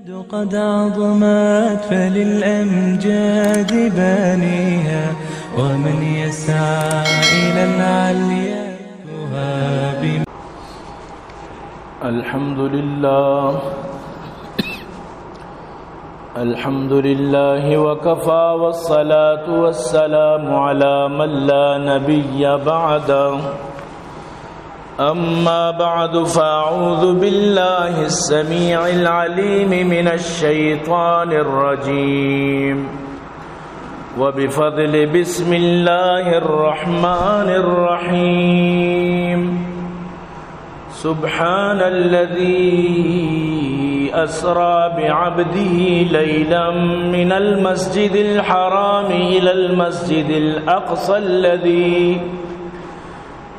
قد عظمت فللأمجاد بانيها، ومن يسعى إلى العليا يهاب. الحمد لله. الحمد لله وكفى، والصلاة والسلام على من لا نبي بعده. أما بعد، فأعوذ بالله السميع العليم من الشيطان الرجيم. وبفضل بسم الله الرحمن الرحيم. سبحان الذي أسرى بعبده ليلا من المسجد الحرام إلى المسجد الأقصى الذي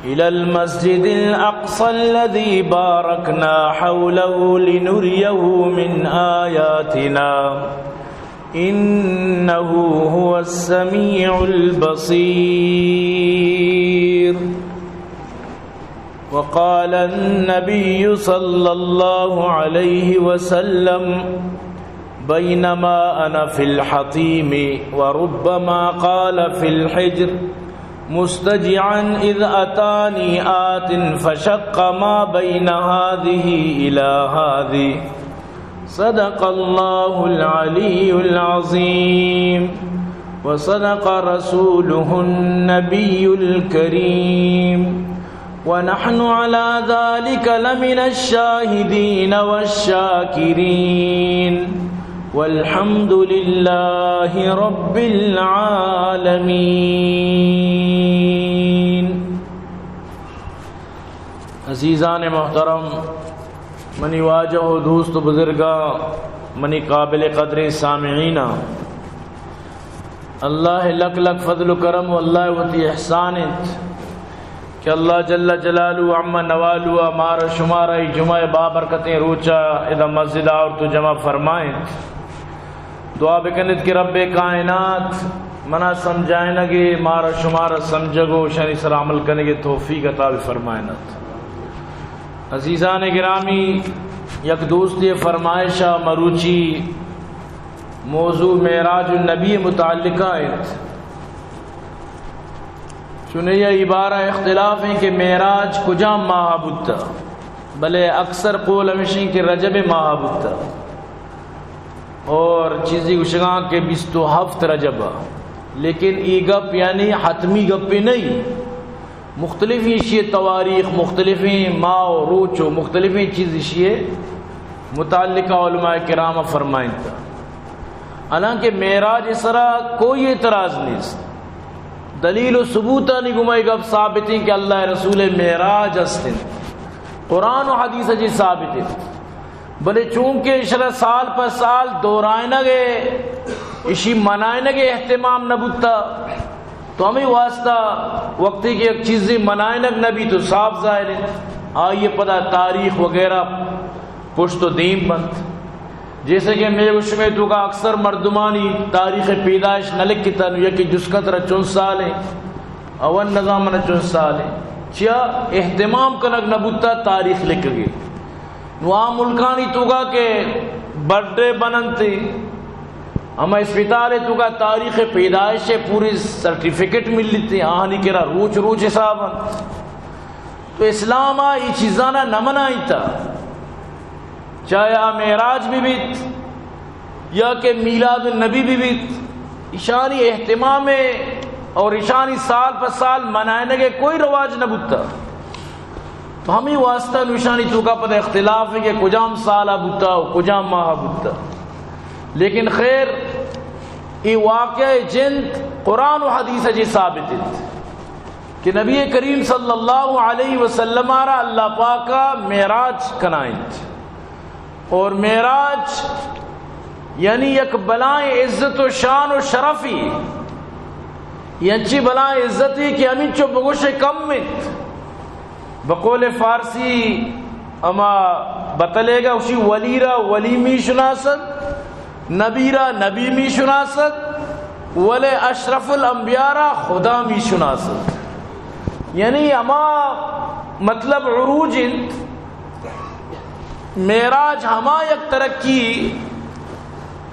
إلى المسجد الأقصى الذي باركنا حوله لنريه من آياتنا إنه هو السميع البصير. وقال النبي صلى الله عليه وسلم: بينما أنا في الحطيم، وربما قال في الحجر، مضطجعا إذ أتاني آت فشق ما بين هذه إلى هذه. صدق الله العلي العظيم، وصدق رسوله النبي الكريم، ونحن على ذلك لمن الشاهدين والشاكرين، والحمد لله رب العالمين. عزیزان محترم، منی واجہ و دوست و بزرگاں، منی قابل قدریں سامعیناں، اللہ لک لک فضل و کرم و اللہ وتی احسان انت کہ اللہ جل جلالہ و عم نوالہ مارا شمارا ای جمعہ بابرکتیں روچا ادا مسجد آورت و جمع فرمائنت۔ دعا بکنت کہ رب کائنات منا سمجھائنگے، مارا شمارا سمجھگ و شانی سر عمل کنگے توفیق عطا بفرمائنت۔ عزیزان گرامی، یک دوستی فرمائشا مروچی موضوع معراج النبی متعلقہ انت۔ چونیا ای بارہ اختلاف ہیں کہ معراج کجام ماہ بوتا، بلے اکثر قول ہمیشیں کہ رجب ماہ بوتا، اور چیزی گوشگاں کہ بیست و ہفت رجب، لیکن ای گپ یعنی حتمی گپے نہیں۔ مختلفیں اشی تواریخ، مختلفیں ماہ و روچ و مختلفیں چیز اشی متعلقہ علماء کرام فرمائنتا۔ حالانکہ معراج سرا کوئی اعتراض نیست، دلیل و ثبوتانی گوما ای گپ ثابت ہیں کہ اللہ رسول معراج ہستن، قرآن و حدیث جی ثابت ہیں۔ بلے چونکہ اشرا سال پہ سال دورائنگ ء، اشی منائنگ ء اہتمام نہ بوتا، تو ہمیں واسطہ وقتی کہ یک چیزی منائنگ نہ بی تو صاف ظاہر ہے، آئیے پدا تاریخ وغیرہ پشت و دیم بنت۔ جیسے کہ میں شمے تو کا اکثر مردمانی تاریخ پیدائش نہ لکھتا، نو یکی جسکت را چون سال ہیں، اول نظام نہ چون سال ہیں، چیا اہتمام کنگ نہ بوتا تاریخ لکھگے۔ نو آ ملکانی توکا کہ برتھ ڈے بننت، ہما اسپتال توکا تاریخ پیدائش پوری سرٹیفکیٹ ملیت، آہانی کرا روچ روچ حساب انت۔ تو اسلام ای چیزانا نہ منائیتا، چاہے آ معراج بہ بیت یا کہ میلاد النبی بہ بیت، ایشانی اہتمام اور ایشانی سال پہ سال منائنگ کوئی رواج نہ بوتا۔ تو ہمیں واسطہ نوشانی توکا پتہ اختلاف ہے کہ کجام سالہ بوتا و کجام ماہ بوتا۔ لیکن خیر، ای واقعہ جند قرآن و حدیث جی ثابت انت کہ نبی کریم صلی اللہ علیہ وسلم را اللہ پاکا معراج کنائنت۔ اور معراج یعنی یک بلائیں عزت و شان و شرفی، یہ انچی بلائیں عزتی کہ ہمینچو بگوشے کم انت۔ بقول فارسی اما بتلے گا، اسی ولی را ولی می شناسد، نبی را نبی می شناسد، ولے اشرف الانبیاء را خدا می شناسد۔ یعنی اما مطلب عروج انت معراج ہما یک ترقی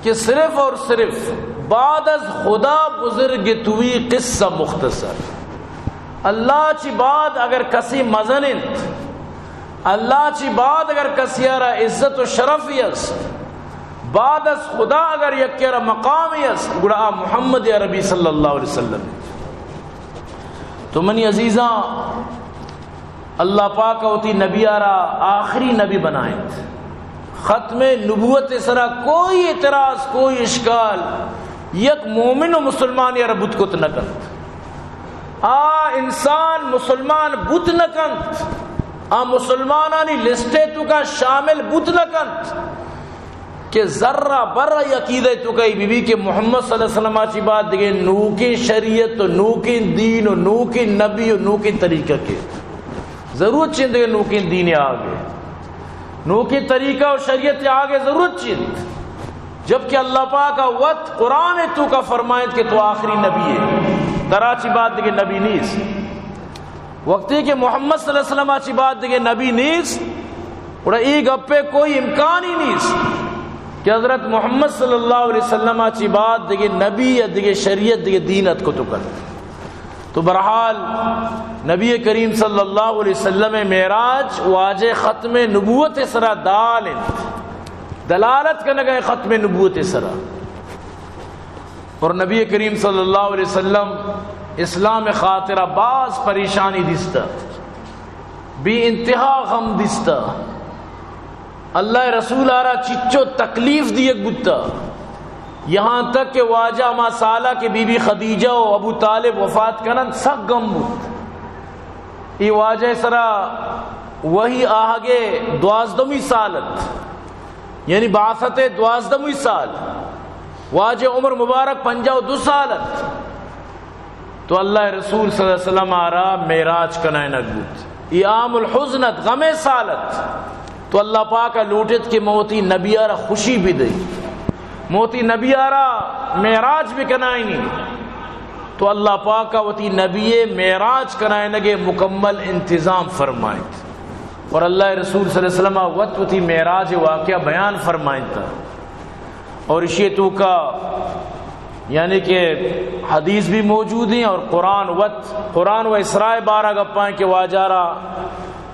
کہ صرف اور صرف بعد از خدا بزرگ توی قصہ مختصر۔ اللہ چی بعد اگر کسی مزن انت، اللہ چی بعد اگر کسی را عزت و شرفی است، بعد از خدا اگر یکی را مقامی است، گڑا آ محمد عربی صلی اللہ علیہ وسلم۔ تو منی عزیزاں، اللہ پاک وتی نبی آرا آخری نبی بنائنت۔ ختم نبوت سرا کوئی اعتراض، کوئی اشکال یک مومن و مسلمان آرا بوت کت نہ کنت۔ آ انسان مسلمان بوت نہ کنت، آ مسلمانانی لسٹ توکا شامل بوت نہ کنت کہ ذرہ برہ عقیدہ توکا ای بی بی کہ محمد صلی اللہ علیہ وسلم چی بعد دگہ نوکیں شریعت و نوکیں دین و نوکیں نبی و نوکیں طریقہ کے ضرورت چین دگہ نوکیں دین آگے، نوکیں طریقہ و شریعت آگے ضرورت چین؟ جبکہ اللہ پاک وت قرآن توکا فرمائنت کہ تو آخری نبی ہے، ترا چی بعد دگہ نبی نیست۔ وقتی کہ محمد صلی اللہ علیہ وسلم چی بعد دگہ نبی نیست، گڑا ای گپے کوئی امکان ہی نیست کہ حضرت محمد صلی اللہ علیہ وسلم چی بعد دگہ نبی یا دگہ شریعت، دگہ دین اتکت کنت۔ تو بہرحال، نبی کریم صلی اللہ علیہ وسلم معراج واجہ ختم نبوت سرا دال انت، دلالت کنگا ختم نبوت سرا۔ اور نبی کریم صلی اللہ علیہ وسلم اسلام خاطرہ باز پریشانی دیستا، بے انتہا غم دیستا۔ اللہ رسول آرا چچو تکلیف دیگ بوتا، یہاں تک کہ واجہ ہما سالا کہ بی بی خدیجہ و ابو طالب وفات کنن، سک غم بوت۔ ای واجہ سرا وحی آہگے دوازدہمی سال ات، یعنی بعثت دوازدہمی سال، واجہ عمر مبارک پنجاہ و دو سال ات۔ تو اللہ رسول صلی اللہ علیہ وسلم آرا معراج کنائنگ بوت۔ ای عام الحزن ات، غم سال ات۔ تو اللہ پاک لوٹت کہ موتی نبی آرا خوشی بدئی، موتی نبی آرا معراج بکنائنی۔ تو اللہ پاک وتی نبی معراج کنائنگے مکمل انتظام فرمائنت۔ اور اللہ رسول صلی اللہ علیہ وسلم وت وتی معراج واقعہ بیان فرمائنتا۔ اور اشی توکا یعنی کہ حدیث بھی موجود ہیں اور قرآن وت، قرآن و اسراء بارہ گپائیں کہ واجہ را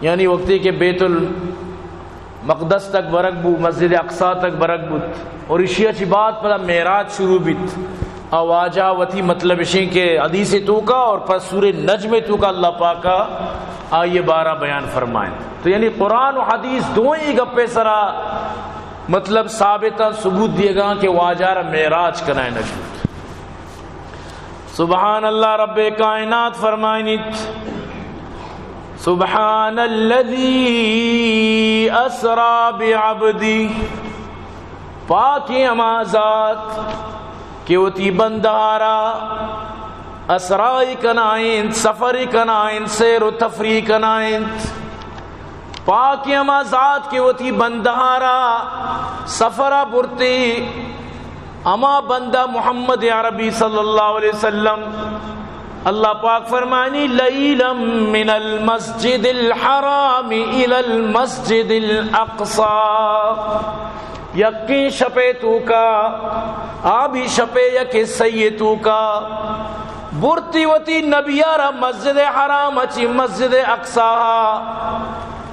یعنی وقتی کہ بیت المقدس تک برگ بو، مسجد اقصی تک برگ بوت اور اشی چی بعد پدا معراج شروع بیت۔ آ واجہ وتی مطلب اشیں کہ حدیث توکا اور پس سورہ نجم توکا اللہ پاکا آئیے بارہ بیان فرمائیں۔ تو یعنی قرآن و حدیث دوئیں گپے سرا مطلب ثابت ثبوت دیگا کہ واجہ را معراج کنائے نہ بوت۔ سبحان اللہ، رب کائنات فرمائنیت، سبحان الذی اسری بعبدی، پاکیں ہما ذات کہ وتی بندہ را اسرائی کنائینت، سفری کنائینت، سیر و تفریح کنائینت۔ پاکیں ہما ذات کہ وتی بندہ را سفرا برتی، ہما بندہ محمد عربی صلی اللہ علیہ وسلم، اللہ پاک فرمانی، لیلا من المسجد الحرام الی المسجد الاقصی، یکیں شپے توکا، آ بھی شپے یک حصے توکا، برتی وتی نبیا را مسجد حرام چی مسجد اقصی۔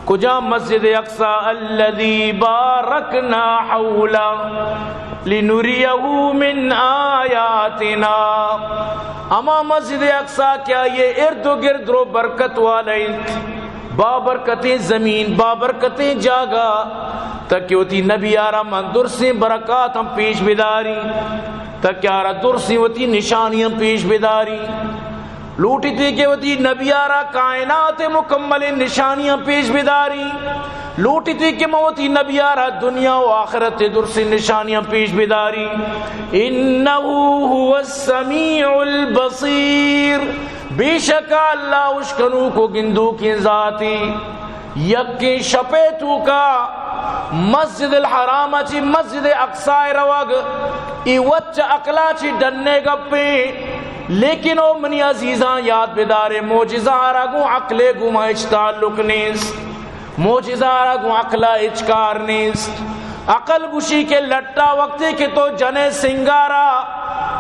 کجا مسجد اقصی؟ الذی بارکنا حولہ لنریہ من آیاتنا۔ ہما مسجد اقصی کہ آئیے ارد و گرد رو برکت والا انت، بابرکتیں زمین، بابرکتیں جاگہ، تاکہ وتی نبی آرا من درسیں برکات ہم پیش بداری، تاکہ آرا درسیں وتی نشانی ہم پیش بداری۔ لوٹیتی کہ وتی نبی آرا کائنات مکمل نشانیاں پیش بداری۔ لوٹیتی کہ من وتی نبی آرا دنیا و آخرت درسیں نشانیاں پیش بداری۔ انہ هو السمیع البصیر، بے شک اللہ اشکنوک و گندوکیں ذاتی۔ یکیں شپے توکا مسجد الحرام چی مسجد اقصی روگ، ای وت چہ عقلا چی ڈنے گپیں۔ لیکن او منی عزیزاں، یاد بدارے، معجزہ آرا گوں عقلے گوما ہچ تعلق نیست۔ معجزہ را گوں عقل ءَ ہچ کار نیست۔ عقل گوشی کہ لٹ ءَ وقتی کہ تو جنے سنگارا،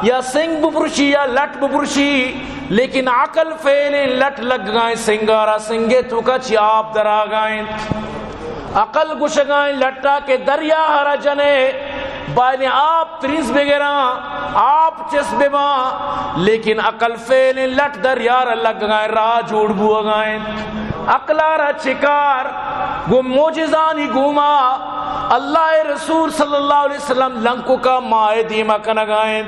یا سنگ بپرشی یا لٹ بپرشی، لیکن عقل فیل ایں، لٹ لگگائیں سنگارا، سنگے توکا چی آپ دراگائیں۔ عقل گوشگائیں لٹ ءَ کہ دریا ءَ را جنے، بائدیں آپ ترینز بگراں، آپ چست بباں، لیکن عقل فیل ایں، لٹ دریا ءَ را لگگائیں، راہ جوڑ بوگائیں۔ عقل ءَ را چکار؟ گوں معجزانی گوما اللہ ءِ رسول صلی اللہ علیہ وسلم لنککا ماہ ءِ دیما کنگائیں۔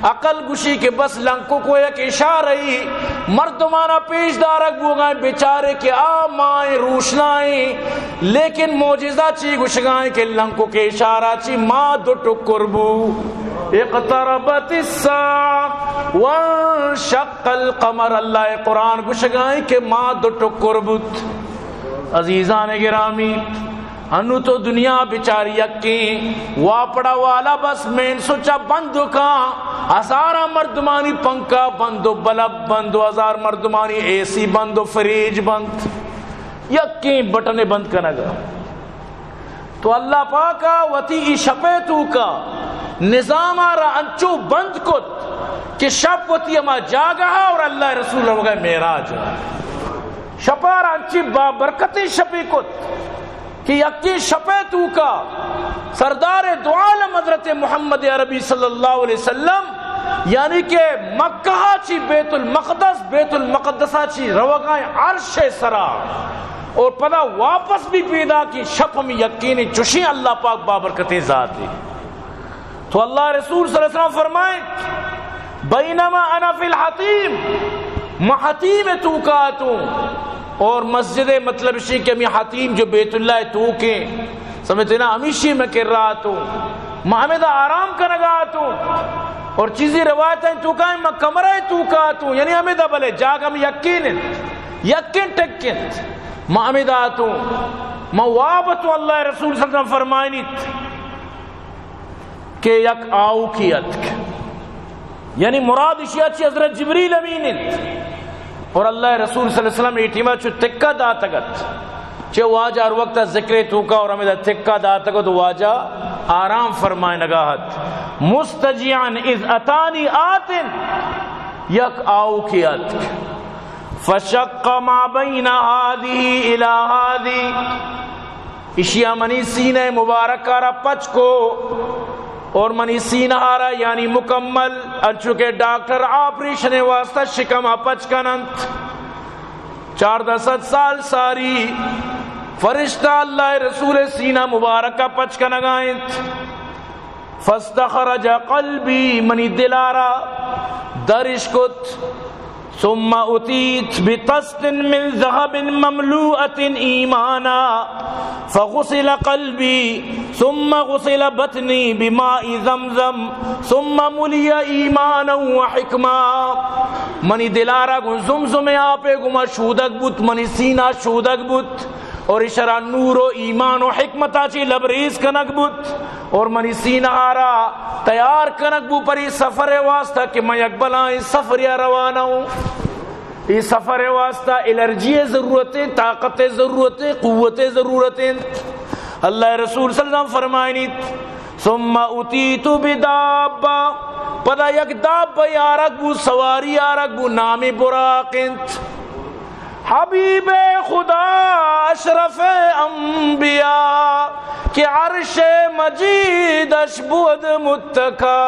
عقل گوشی کہ بس لنککو یک اشارہ ای مردمانا پیش دارگ بوگائیں، بچارے کہ آ ماہ روشنائیں، لیکن معجزہ چی گوشگائیں کہ لنککے اشارہ چی ماہ دو ٹکر بو۔ اقتربت الساعة وانشق القمر، اللہ ءِ قرآن گوشگائیں کہ ماہ دو ٹکر بوت۔ عزیزان گرامی، انو تو دنیا بچار، یکیں واپڑا والا بس مین سوچا بند کاں، ہزاراں مردمانی پنکھا بند و بلب بند و ہزار مردمانی اے سی بند و فریج بند، یکیں بٹن بند کنگا۔ تو اللہ پاکا وتی ای شپے توکا نظاما را انچو بند کت کہ شپ وتی ہما جاگہا اور اللہ ءِ رسول روگا معراج۔ شپا را انچی با برکتیں شپے کت کہ یکیں شپے توکا سردار دو عالم حضرت محمد عربی صلی اللہ علیہ وسلم، یعنی کہ مکہ چی بیت المقدس، بیت المقدس چی روگائیں عرش سرا، اور پدا واپس بھی پیدا کی شپ ہم یقین چشیں اللہ پاک بابرکتیں ذاتے۔ تو اللہ رسول صلی اللہ علیہ وسلم فرمائیں، بینما انا فی الحطیم، ما حطیم توکا اتوں، اور مسجد، مطلب شی کہ ہمیں حطیم جو بیت اللہ توکیں، سمجھتے نا، ہمیشی میں کر رہا اتوں، ما ہمیں دا آرام کنگا اتوں، اور چیزی روایت ہیں توکا، ما کمرہ توکا اتوں، یعنی ہمیں دا بلے جاگ ہم یقین، یقین ٹکن، ما ہمیں دا اتوں، ما واب اتوں، اللہ رسول صلی اللہ علیہ وسلم فرمائنیت کہ یک آؤکے اتک، یعنی مراد اشی ات چی حضرت جبریل امین انت، اور اللہ رسول صلی اللہ علیہ وسلم اے ٹیما چو تکہ داتگ ات، چہ واجہ ہر وقت ذکر توکا اور ہمیں تکہ داتگ ات، واجہ آرام فرمائنگا ات۔ مستجیعا اذ اتانی آتن، یک آؤکے اتک، فشق ما بین هذه الی هذه، اشیا منی سینہ مبارک ءَ را پچ کو اور منی سینہ ءَ را، یعنی مکمل، انچو کہ ڈاکٹر آپریشن واسطہ شکم ءَ پچ کننت۔ چاردہ سد سال ساری فرشتہ اللہ رسول سینہ مبارک ءَ پچ کنگا انت۔ فاستخرج قلبی، منی دل ءَ را درش کت۔ ثم اتیت بطست من ذهب مملوءة ایمانا فغسل قلبی ثم غسل بطنی بماء زمزم ثم ملئ ایمانا وحکما۔ منی دل ءَ را گوں زمزم آپے گوما شودگ بوت، منی سینہ شودگ بوت۔ اور اشرا نور و ایمان و حکمتا چی لبریز کنگ بوت اور منی سینہ ءَ را تیار کنگ بو پری سفر واسطہ کہ من یک بلائیں سفریا روانہ ہوں۔ اے سفر واسطہ انرجی ضرورت ہے، طاقت ضرورت ہے، قوت ضرورت ہے۔ اللہ رسول صلی اللہ علیہ وسلم فرمائنیت، ثم اتیت بدابہ، پدا یک دابہ آرگ بو، سواری آرگ بو، نامی براق انت۔ حبیب خدا اشرف انبیاء کہ عرش مجیدش بود متکا،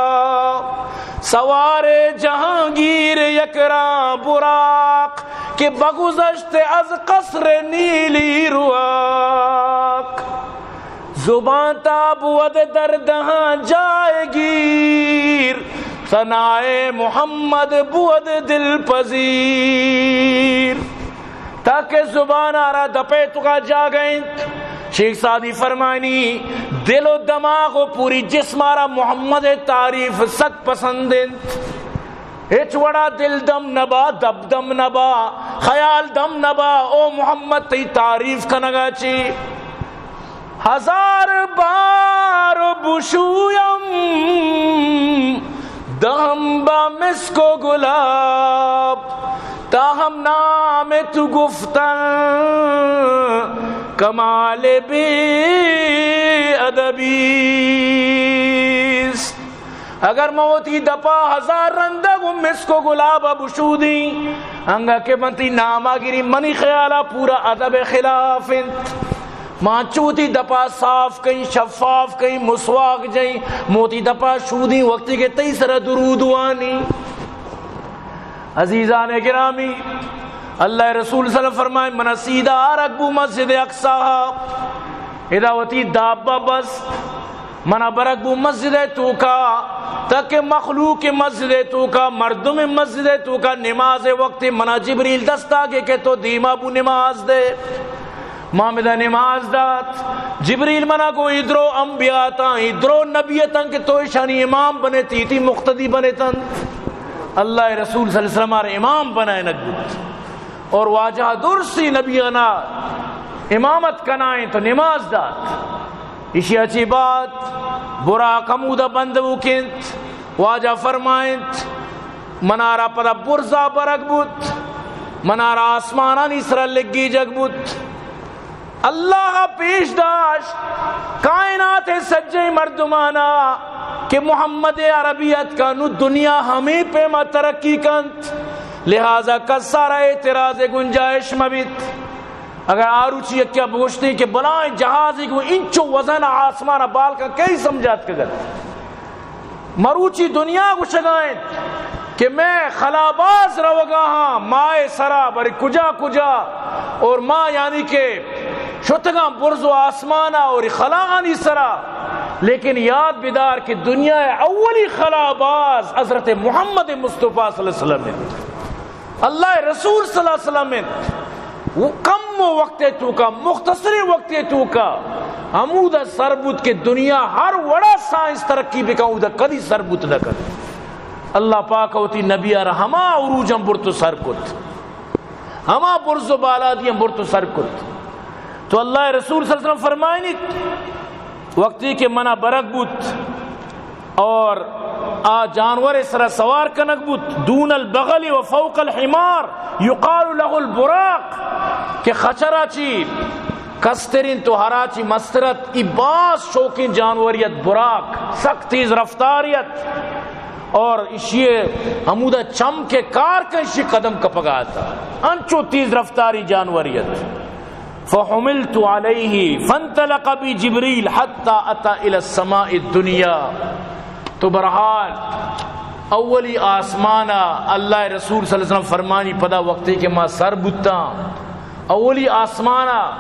سوار جہانگیر یک راں براق کہ بگذشت از قصر نیلی رواق۔ زبان تا بود در دہاں جائے گیر، ثنائے محمد بود دل پذیر۔ تاکہ زبان ءَ را دپے توکا جاگہ انت۔ شیخ سعدی فرمائنی، دل و دماغ و پوری جسم ءَ را محمد تعریف سک پسند انت۔ ہچ وڑا دل دم نبا، دپ دم نبا، خیال دم نبا، او محمد تئی تعریف کنگا چی۔ ہزار بار بشویم دہن با مسک و گلاب، تا ہم نام تو گفتن کمال بے ادبی است۔ اگر من وتی دپا ہزار رندگ و مسک و گلاب بشودیں، انگا کہ من تئی ناما گری، منی خیالا پورا ادب خلاف انت۔ ما چو وتی دپا صاف کئیں، شفاف کئیں، مسواک جئیں، من وتی دپا شودیں وقتی کہ تئی سرا درود وانی۔ عزیزان گرامی، اللہ رسول صلی اللہ علیہ وسلم فرمائے، من سیدھا آرگ بو مسجد اقصی، ادا وتی دابا بس، منا برگ بو مسجد توکا، تاکہ مخلوق مسجد توکا، مردم مسجد توکا نماز وقت منا جبریل دستا گے کہ تو دیما بو نماز دے۔ ما ہمدا نماز دات۔ جبریل منا گو، اے درو انبیاء اتاں، اے درو نبی اتاں کہ تو ایشانی امام بنے، تئی، تئی مقتدی بنے تنت۔ اللہ رسول صلی اللہ علیہ وسلم آر امام بنائینگ بوت۔ اور واجہ درستی نبیانا امامت کنائیں تو نماز دات۔ ایشی چی بعد براق ہمودا بند بوکنت۔ واجہ فرمائنت، منارا پدا برزا برگ بوت، منارا آسمانانی سرا لگیجگ بوت۔ اللہ پیش داشت کائنات سجیں مردمانا کہ محمد عربی اتکا، نو دنیا ہمیں پیما ترقی کنت، لہذا کسارا اعتراض گنجائش مبیت۔ اگر آروچی یکیا بگوشتیں کہ بلائیں جہازے گوں انچو وزن آسمانا بال کن، کئی سمجھات کگت؟ مروچی دنیا گوشگا انت کہ مئے خلاباز روگا ہاں مائے سرا، بلے کجا کجا، اور ما یعنی کہ شتگاں برز و آسمانا اور خلاہانی سرا۔ لیکن یاد بدار کہ دنیا اولی خلاباز حضرت محمد مصطفی صلی اللہ علیہ وسلم انت۔ اللہ رسول صلی اللہ علیہ وسلم انت۔ وہ کم وقت توکا، مختصر وقت توکا ہمودا سر بوت کہ دنیا ہر وڑا سائنس ترقی بکن، اودا کدی سر بوت نہ کنت۔ اللہ پاک وتی نبی ء را ہما عروج ہم برت و سر کت، ہما برز و بالادی ہم برت و سر کت۔ تو اللہ رسول صلی اللہ علیہ وسلم فرمائنیت، وقتی کہ منا برگ بوت، اور آ جانور سرا سوار کنگ بوت، دون البغل و فوق الحمار یقال له البراق، کہ خچرا چی کسترین تو ہرا چی مسترت، ای باز شوقین جانوریت، براق، سک تیز رفتاریت، اور اشی ہمودا چم کے کار کن، اشی قدم کپگا آتا، انچو تیز رفتاری جانوریت۔ فحملت عليه فانطلق بي جبريل حتى أتى إلى السماء الدنيا۔ تو بہرحال اولی آسمانا اللہ رسول صلی اللہ علیہ وسلم فرمانی، پدا وقتی کہ ما سر بوتاں اولی آسمانا،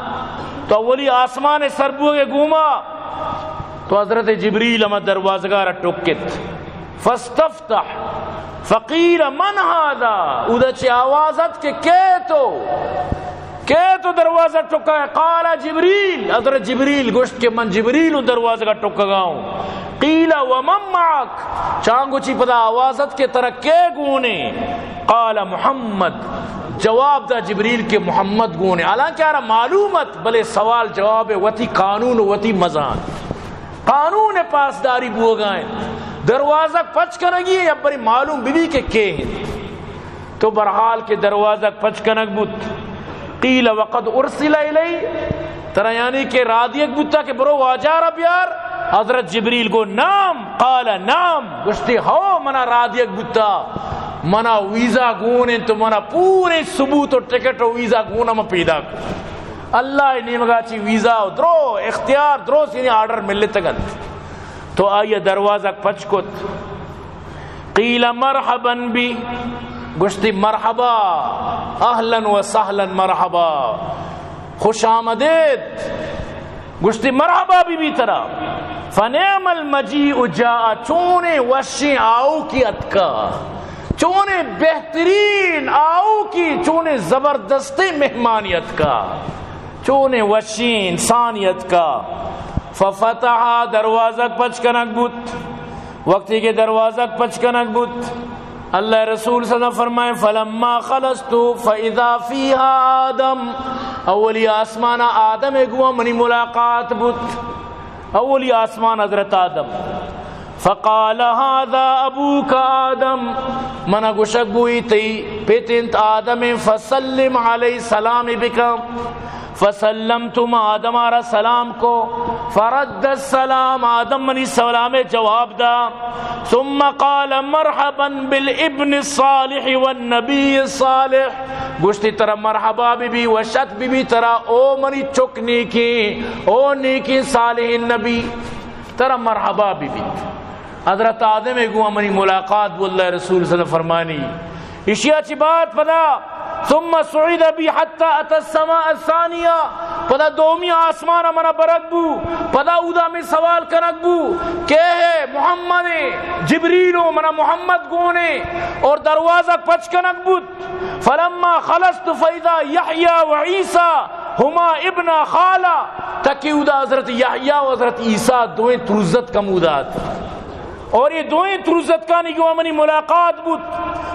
تو اولی آسمان سر بوگے گوما تو حضرت جبریل ہما دروازگا را ٹکت۔ فاستفتح فقیل من هذا؟ اودا چہ آواز ات کہ کئے تو؟ کئے تو دروازہ ٹکا ہے؟ قال جبریل، حضرت جبریل گوشت کہ من جبریل ہوں، دروازہ ٹکگا ہوں۔ قیل ومن معك؟ چانگو چی پدا آواز ات کہ ترا کئے گونے؟ قال محمد، جواب دا جبریل کہ محمد گونے۔ حالانکہ آرا معلوم ات، بلے سوال جواب وتی قانون و وتی مزان۔ قانون پاسداری بوگا انت۔ دروازگ پچ کنگی ہے، یا بری معلوم بی بی کہ کے انت۔ تو بہرحال کہ دروازگ پچ کنگ بوت۔ قیل وقد ارسل الی، ترا یعنی کہ رادیگ بوتا کہ برو واجہ را بیار۔ حضرت جبریل گو نعم، قال نعم، گوشتی ہو منا رادیگ بوتا، منا ویزا گون انت، منا پورے ثبوت و ٹکٹ و ویزا گون، من پیدا کو۔ اللہ نیمگا چی ویزا و درو اختیار، درو سینی آرڈر ملتگ انت۔ تو آئی دروازگ پچ کت۔ قیل مرحبا بی، گوشتی مرحبا، اہلا و سہلا، مرحبا، خوش آمدید۔ گوشتی مرحبا بی بی ترا۔ فنعم المجیء جاء، چونیں وشیں آؤکی اتکا، چونیں بہترین آؤکی، چونیں زبردستیں مہمانی اتکا، چونیں وشیں انسانی اتکا۔ ففتح، دروازگ پچ کنگ بوت۔ وقتی کہ دروازگ پچ کنگ بوت، اللہ رسول صلی اللہ علیہ وسلم فرمائے، فلما خلصت فاذا فيها آدم، اولی آسمان آدم گوا منی ملاقات بوت۔ اولی آسمان حضرت آدم۔ فقال هذا ابوك آدم، منا گوشگ بوئی تئی پت انت آدم، فسلم علیہ، سلام بکن۔ فسلمت، ما آدم ءَ را سلام کو، فرد السلام، آدم منی سلام ءِ جواب دا، ثم قال مرحبا بالابن الصالح والنبي الصالح، گوشتی ترا مرحبا بی بی، وشت بی بی ترا او منی چک نیکیں، او نیکیں صالحیں نبی، ترا مرحبا بی بیت۔ حضرت آدم ءَ گوں منی ملاقات بو، اللہ ءِ رسول صلی اللہ علیہ وسلم فرمانی، اشیا چی بعد پدا، ثم صعد بي حتى أتى السماء الثانية، پدا دومی آسمان ءَ منا برگ بو، پدا اودا ہمے سوال کنگ بو کہ اے محمد، جبریل و منا محمد گونے اور دروازگ پچ کنگ بوت۔ فلما خلصت فإذا يحيى وعيسى هما ابنا خالة، تکی اودا حضرت یحییٰ و حضرت عیسیٰ دوئیں تروزتک ہمودا ات۔ اور اے دوئیں تروزتکانی گوں منی ملاقات بوت۔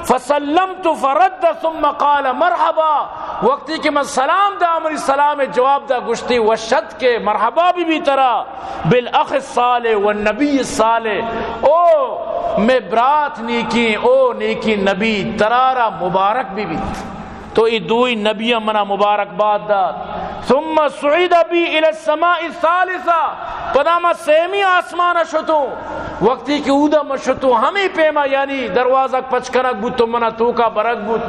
فسلمت فرد ثم قال مرحبا، وقتی کہ من سلام دا، منی سلام ءِ جواب دا، گوشتی وشت کہ مرحبا بی بی ترا بالاخ الصالح والنبی الصالح، او مئے برات نیکیں، او نیکیں نبی، ترا را مبارک بی بیت۔ تو اے دوئی نبیاں منا مبارکباد دات۔ ثم صعد بي إلى السماء الثالثة، پدا ما سیمی آسمان ءَ شتوں، وقتی کہ اودا ما شتوں ہمے پیما، یعنی دروازگ پچ کنگ بوت تو منا توکا برگ بوت۔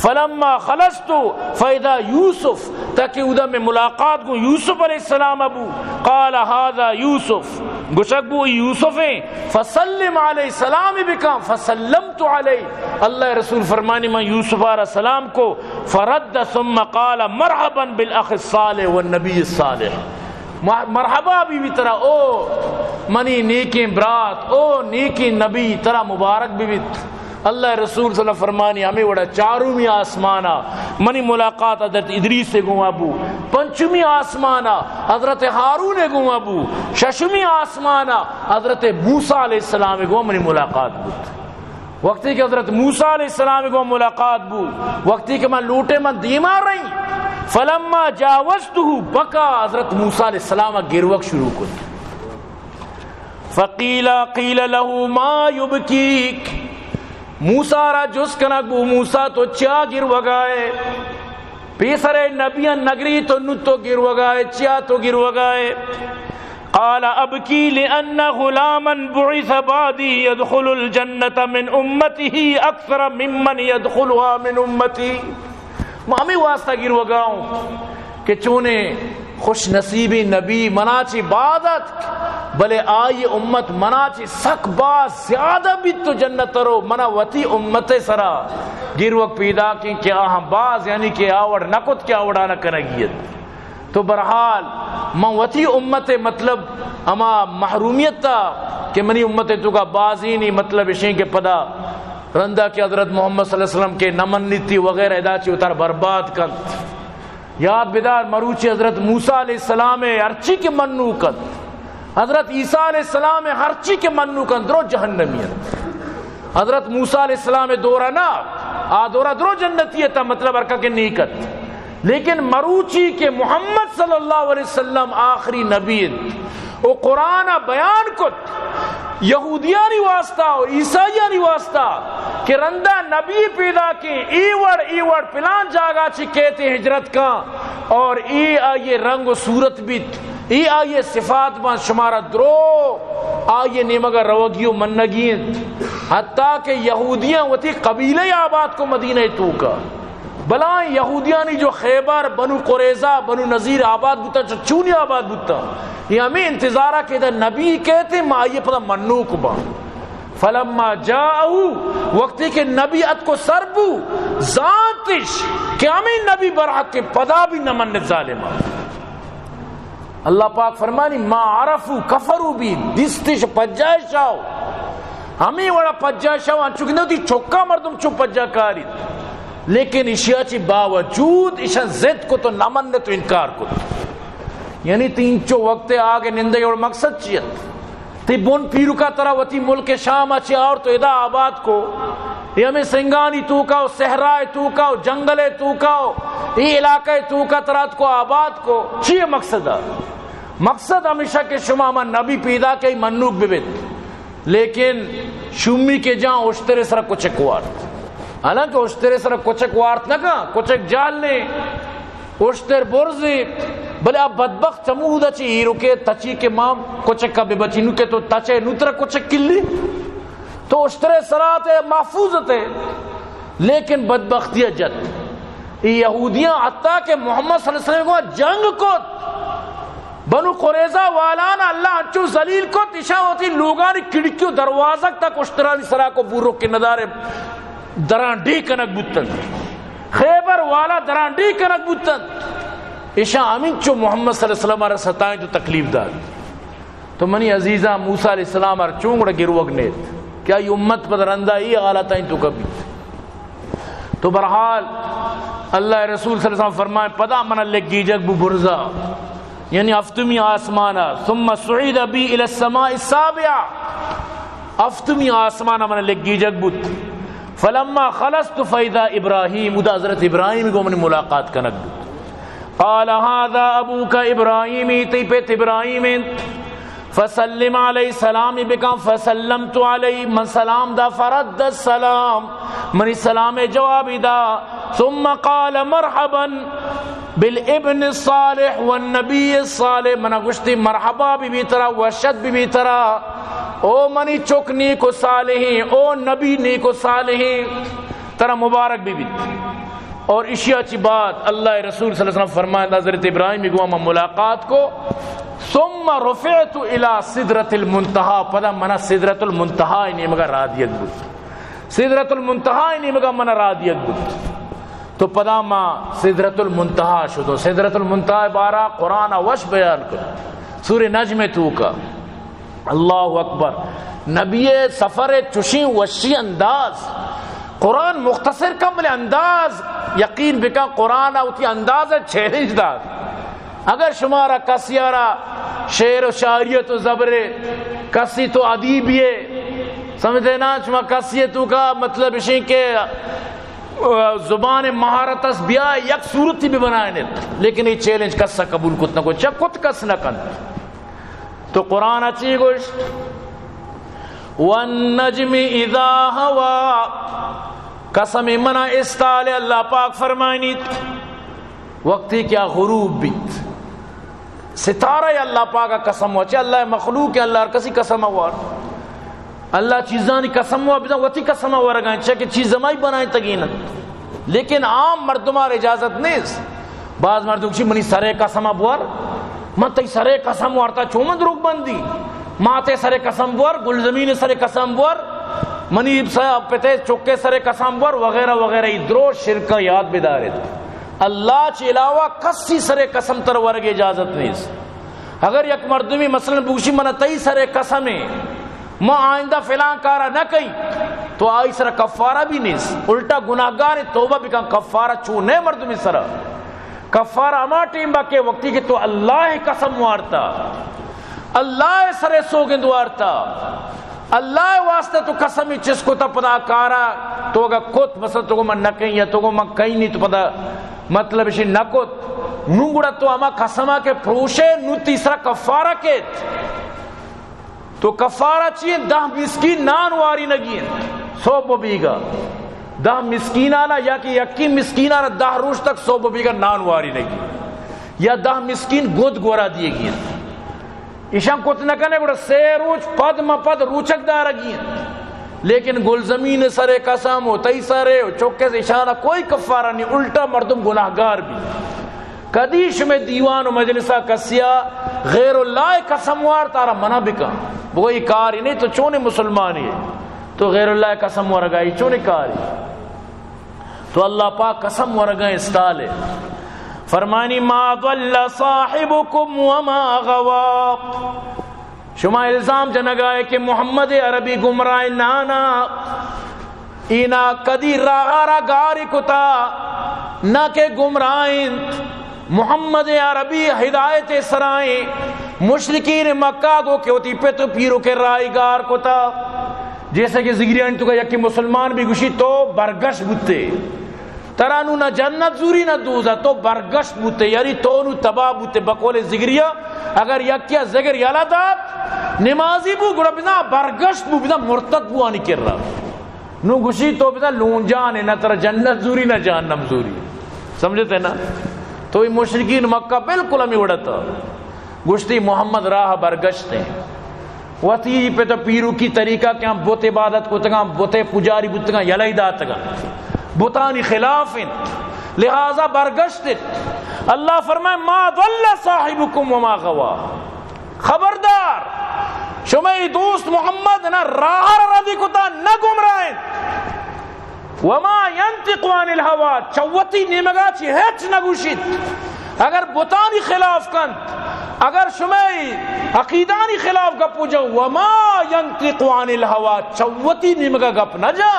فلما خلصت فإذا يوسف، تاکہ اودا مئے ملاقات گوں یوسف علیہ السلام ءَ بو۔ قال هذا يوسف، گوشگ بو اے یوسف ایں۔ فسلم عليه، سلام بکن۔ فسلمت عليه، اللہ ءِ رسول فرمانی من یوسف ءَ را سلام کو، فرد ثم قال مرحبا بالاخ الصالح والنبي الصالح، مر-، مرحبا بی بی ترا او منی نیکیں برات، او نیکیں نبی، ترا مبارک بی بیت۔ اللہ ءِ رسول صلی اللہ علیہ وسلم فرمانی ہمے وڑا چارمی آسمانا منی ملاقات حضرت ادریس ءِ گوں بو، پنچمی آسمانا حضرت ہارون ءِ گوں بو، ششمی آسمانا حضرت موسیٰ علیہ السلام ءِ گوں منی ملاقات بوت۔ وقتی کہ حضرت موسیٰ علیہ السلام ءِ گوں ملاقات بو، وقتی کہ من لوٹے من دیما رہی، فلما جاوزته بكى، حضرت موسیٰ علیہ السلام ءَ گروک شروع کت۔ فقيل، قيل له ما يبكيك، موسیٰ ءَ را جست کنگ بو، موسیٰ تو چیا گروگائے؟ پیسرے نبیاں نگری تو نو تو گروگائے، چیا تو گروگائے؟ قال أبكي لأن غلاما بعث بعدي يدخل الجنة من أمته أكثر ممن يدخلها من أمتي۔ ما ہمے واسطہ گروگا اوں کہ چونیں خوش نصیبیں نبی منا چہ بعد اتک، بلے آئی امت منا چہ سک باز زیادہ بیت تو جنت ءَ رو، منا وتی امت ءِ سرا گروک پیداکیں کہ آہاں باز، یعنی کہ آ وڑ نہ کت کہ آ وڑا نہ کنگی ات۔ تو بہرحال من وتی امت ءِ مطلب ہما محرومیت ءَ کہ منی امت ءِ توکا بازینی مطلب اشیں کہ پدا رندا کہ حضرت محمد صلی اللہ علیہ وسلم کہ نہ منیتی وغیرہ ادا چہ وتارا برباد کنت۔ یاد بدار، مروچی حضرت موسیٰ علیہ السلام ءِ ہرچی کہ منوک انت، حضرت عیسیٰ علیہ السلام ءِ ہرچی کہ منوک انت، درو جہنمی انت۔ حضرت موسیٰ علیہ السلام ءِ دورا نہ، آ دورا درو جنتی ات، مطلب ہرکا کہ نیک ات۔ لیکن مروچی کہ محمد صلی اللہ علیہ وسلم آخری نبی انت، و قرآن ءَ بیان کت یہودیانی واسطہ و عیسائیانی واسطہ کہ رندا نبی پیداکیں، اے وڑ، اے وڑ پلان جاگہ چہ کیت ہجرت کن، اور اے آئی رنگ و صورت بیت، اے آئی صفات بنت، شمارا درو آئی نیمگا روگی و منگی انت۔ حتیٰ کہ یہودیاں وتی قبیلہ آباد کو مدینہ توکا۔ بلائیں یہودیانی جو خیبر، بنو قریظہ، بنو نضیر آباد بوتا، چ-، چونی آباد بوتا۔ اے ہمے انتظارا کہ ادا نبی کیت، ما آئی پدا منوک باں۔ فلما جاءه، وقتی کہ نبی اتکو سر بو، زانتش کہ ہمے نبی برحق، پدا بھی نہ منت ظالما۔ اللہ پاک فرمانی، ما عرفوا كفروا به، دیستش پجائش آو۔ ہمے وڑا پجائش آو، انچو کہ نہ وتی چکا مردم چو پجا کاریت۔ لیکن اشیا چی باوجود اشان ضد کو تو نہ منت و انکار کو۔ یعنی تئی انچو وقت آگے نندگ اور مقصد چی ات؟ تئی بن پیرکا ترا وتی ملک شام چی آور تو ادا آباد کو۔ اے ہمے سنگانی توکا و صحرائے توکا و جنگلے توکا و اے علاقہ توکا ترا اتکو آباد کو۔ چی مقصد ات؟ مقصد ہمیشہ کہ شما ہما نبی پیدا کئی منوک ببیت۔ لیکن شومی کہ جان اشترے سرا کچک وارت۔ حالانکہ اشترے سرا کچک وارت نہ کن، کچک جہل نے۔ اشتر برزی، بلے آ بدبخت چمودا چی ایرو کے تچی کے ماں کچکا بے بچی، نو کے تو تچے نو ترا کچک کلی، تو اشترے سرا تے محفوظ تے، لیکن بدبختی جت۔ ای یہودیاں حتیٰ کہ محمد صلی اللہ علیہ وسلم کو جنگ کت، بنو قریظہ والانا اللہ انچو ذلیل کت، اشاں وتی لوگانی کھڑکی و دروازگ تک اشترانی سرا کو بورو کے ندارے درانڈی کنگ بوتن۔ خیبر والا درانڈی کنگ بوتن۔ اشاں ہمینچو محمد صلی اللہ علیہ وسلم را ستائیں تو تکلیف دات۔ تو منی عزیزاں، موسیٰ علیہ السلام ہر چون گڑا گروگ نیت کہ آئی امت پد رندا ای حالتائیں تو کبھی۔ تو بہرحال اللہ رسول صلی اللہ علیہ وسلم فرمائے، پدا منا لگی جگ بو برزا، یعنی ہفتمی آسمانا، ثم صعد بی الی السماء السابعہ، ہفتمی آسمانا منا لگی جگ بوت۔ فلما خلصت فاذا ابراہیم، ادا حضرت ابراہیم گو منی ملاقات کنگ بوت۔ قال هذا ابوك ابراہیم، ای تئی پت ابراہیم انت۔ فسلم علیہ، سلام بکن۔ فسلمت علیہ، من سلام دا۔ فرد السلام، منی سلام جواب دا۔ ثم قال مرحبا بالابن الصالح والنبی الصالح، منا گوشتی مرحبا بی بی ترا، وشت بی بی ترا، او منی چک نیک و صالحیں، او نبی نیک و صالحیں، ترا مبارک بی بیت۔ اور اشیا چی بعد اللہ رسول صلی اللہ علیہ وسلم فرمائے، حضرت ابراہیم گو ما ملاقات کو، ثم رفعت الی سدرۃ المنتہی، پدا منا سدرۃ المنتہی نیمگا را دیگ بوت، سدرۃ المنتہی نیمگا منا را دیگ بوت۔ تو پدا ما سدرۃ المنتہی شدو۔ سدرۃ المنتہی بارا قرآن وش بیان کت، سورہ نجم توکا۔ اللہ اکبر۔ نبی سفر چشیں وشی انداز، قرآن مختصر کم بلے انداز، یقین بکن قرآن وتی انداز چیلنج دات۔ اگر شمارا کسی را شعر و شاعریت و زبر، کسی تو ادیبیے، سمجھتے نا، شما کسی توکا مطلب اشیں کہ زبان مہارت اس، بیا یک صورتی بھی بنائیں، لیکن یہ چیلنج کسا قبول کت نہ کو، چا کت کس نہ کنت۔ تو قرآن چی گوشت؟ والنجم اذا هوى، قسم منا استال، اللہ پاک فرمائنیت، وقتی کہ آ غروب بیت۔ ستارہ اللہ پاک قسم ہوا، چہ اللہ مخلوق ہے، اللہ ہر کسی قسم ہوا۔ اللہ چیزانی قسم ہوا، بزاں وتی قسم ورگائیں، چہ کہ چیز ہمائی بنائیں تگین۔ لیکن عام مردمار اجازت نیست۔ بعض مردم گوشی، منی سرے قسم بور، من تئی سرے قسم وارتا، چون من دروگ بندی؟ ماتے سرے قسم بور، گلزمین سرے قسم بور، منی س-، پتے چکے سرے قسم بور وغیرہ وغیرہ۔ ای درو شرک یاد بدارت۔ اللہ چہ علاوہ کسی سرے قسم تر ورگ اجازت نیست۔ اگر یک مردمی مثلاً بگوشی، من تئی سرے قسم ہے، ما آئندہ فلان کارا نہ کئی، تو آئی سرا کفارہ بھی نیست، الٹا گناہگار، توبہ بکن۔ کفارہ چو نئے مردمی سرا؟ کفارہ ہما ٹیم با کہ وقتی کہ تو اللہ قسم وارتا، اللہ سرے سوگند وارتا، اللہ واسطہ تو قسم چست کتا، پدا کارا تو اگا کت، مثلاً تو گو من نہ کئی یا تو گو من کئی نہیں، تو پدا مطلب اشی نہ کت، نو گڑا تو ہما قسمہ کہ پروشے، نو تئی سرا کفارہ کیت۔ تو کفارہ چی انت؟ دہ مسکین نان وارینگی انت۔ صبح و بیگا دہ مسکینانا، یا کہ یکی مسکینانا دہ روچ تک صبح و بیگا نان وارینگی، یا دہ مسکین گد گورا دیگی انت۔ ایشان کت نہ کنے گڑا سے روچ پد ما پد روچک دارگی انت۔ لیکن گلزمین سرے قسم و تئی سرے و چکے سے، ایشانا کوئی کفارہ نہیں، الٹا مردم گناہگار بی۔ کدی شمے دیوان و مجلسا کسیا غیر اللہ قسم وار، تارا منع بکن، بگو ای کاری نہیں، تو چونیں مسلمانی ہے، تو غیر اللہ قسم ورگا، ای چونیں کاری؟ تو اللہ پاک قسم ورگا استال ہے۔ فرمانی، ما ضل صاحبكم وما غوى۔ شما الزام جنگائے کہ محمد عربی گمراہ، نانا، اینا کدی راہا را گاری کتا، نہ کہ گمراہ انت۔ محمد عربی ہدایت سرائیں، مشرکین مکہ گو کہ وتی پت و پیرو کے راہی گار کتا۔ جیسے کہ زگریانی توکا یکی مسلمان بھی گوشی، تو برگش بوتے، ترا نو نہ جنت زوری نہ دوزہ، تو برگشت بوتے، یعنی تو نو تباہ بوتے۔ بقول زگریا، اگر یکیا زگر یلا دات، نمازی بو، گڑا بزاں برگشت بو، بزاں مرتد بو آنی کرا۔ نو گوشی تو بزاں لونجان ہے، نہ ترا جنت زوری نہ جہنم زوری۔ سمجھتے نا؟ تو اے مشرکین مکہ بالکل ہمے وڑ ات۔ گوشتی محمد راہ برگشت ایں۔ وتی پت ءُ پیروکی طریقہ کہ ہم بت عبادت کتگاں، بت ءِ پجاری بوتگاں، یلہ داتگاں۔ بتانی خلاف انت، لہذا برگشت انت۔ اللہ فرمائے، ما ضل صاحبکم وما غوی۔ خبردار، شمئے دوست محمد نہ راہ ءَ را ردی کتا، نہ گمراہ انت۔ وما ینطق عن الہوی، چہ وتی نیمگا چہ ہچ نہ گوشیت۔ اگر بتانی خلاف کنت، اگر شمئے عقیدانی خلاف گپ جن، وما ینطق عن الہوی، چہ وتی نیمگا گپ نہ جن۔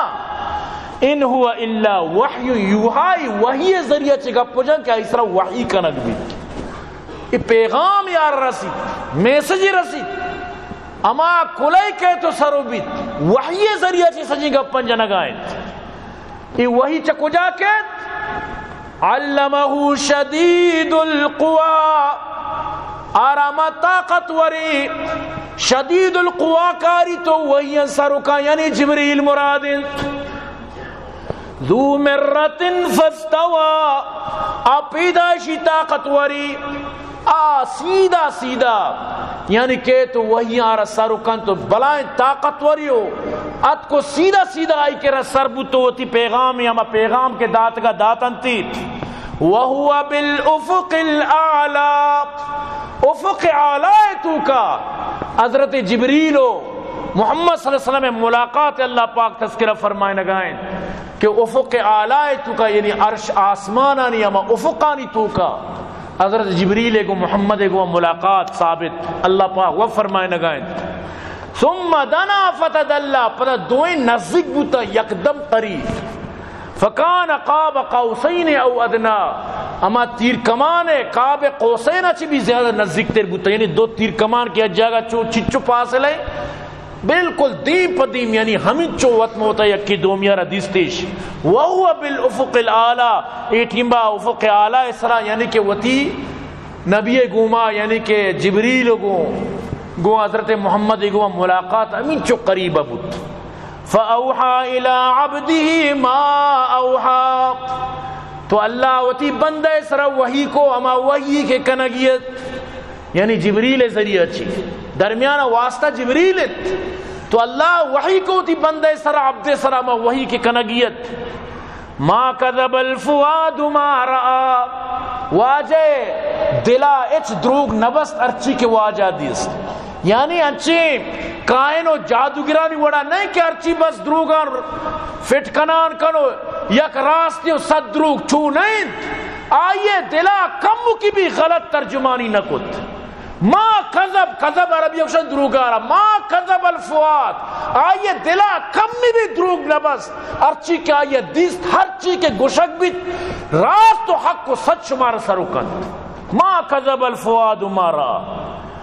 ان هو الا وحی یوحی، وحی ذریعہ چہ گپ جن کہ آئی سرا وحی کنگ بیت۔ اے پیغام یار رسیت، میسج رسیت۔ ہما کلئی کئیت ءُ سر بیت، وحی ذریعہ چہ سجیں گپاں جنگا انت۔ اے وحی چہ کجا کئیت؟ علمہ شدید القوی، آرا ما طاقتوری، شدید القوی کاری تو وحی سرکا، یعنی جبریل مراد انت۔ ذو مرة فاستوى، آ پیدائشی طاقتوری، آ سیدھا سیدھا، یعنی کہ تو وحی آرا سر کنت، بلائیں طاقتوری ہو، اتکو سیدھا سیدھا آئی کرا سر بوت، وتی پیغام، ہما پیغام کہ داتگا داتنتی۔ وهو بالافق الاعلی، افق اعلی توکا حضرت جبریل و محمد صلی اللہ علیہ وسلم ملاقات اللہ پاک تذکرہ فرمائنگا انت کہ افق اعلی توکا، یعنی عرش آسمانانی ہما افقانی توکا حضرت جبریل گو محمد گو ملاقات ثابت، اللہ پاک و فرمائنگا انت۔ ثم دنا فتدلی، پدا دوئیں نزدیک بوتا، یکدم قریب۔ فکان قاب قوسین او ادنی، ہما تیر کمان قاب قوسین چی بھی زیادہ نزدیک تر بوتا، یعنی دو تیر کمان کہ یک جاگہ چو چچو فاصلہ ہے، بالکل دیم پہ دیم، یعنی ہمینچو وت موتا یکی دومی را دیستیش۔ وهو بالافق الاعلی، اے ٹیمبا افق اعلی سرا، یعنی کہ وتی نبی گوما، یعنی کہ جبریل گو، گو حضرت محمد گو ملاقات ہمینچو قریب بوت۔ فأوحى إلى عبده ما أوحى۔ تو اللہ وتی بندہ سرا وحی کو، ہما وحی کہ کنگیت، یعنی جبریل ذریعہ چی، درمیان واسطہ جبریل انت۔ تو اللہ وحی کو وتی بندہ سرا، عبد سرا، ہما وحی کہ کنگیت۔ ما كذب الفؤاد ما رأى۔ واجہ دلا اچ دروگ نبست، ہرچی کہ واجہ دیست۔ یعنی انچیں کاہن و جادوگرانی وڑا نہیں کہ ہرچی بس دروگاں فٹ کنان کنو، یک راستی و صد دروگ، چو نہیں انت۔ آئیے دلا کم کی بھی غلط ترجمانی نہ کت۔ ما کذب، کذب عربی گوشن دروگارا، ما کذب الفؤاد، آئیے دلا کمی بھی دروگ نہ بست، ہرچی کہ آئیے دیست، ہرچی کہ گوشگ بیت، راست و حق و سچ شمار سرو کنت۔ ما کذب الفؤاد ما رأى،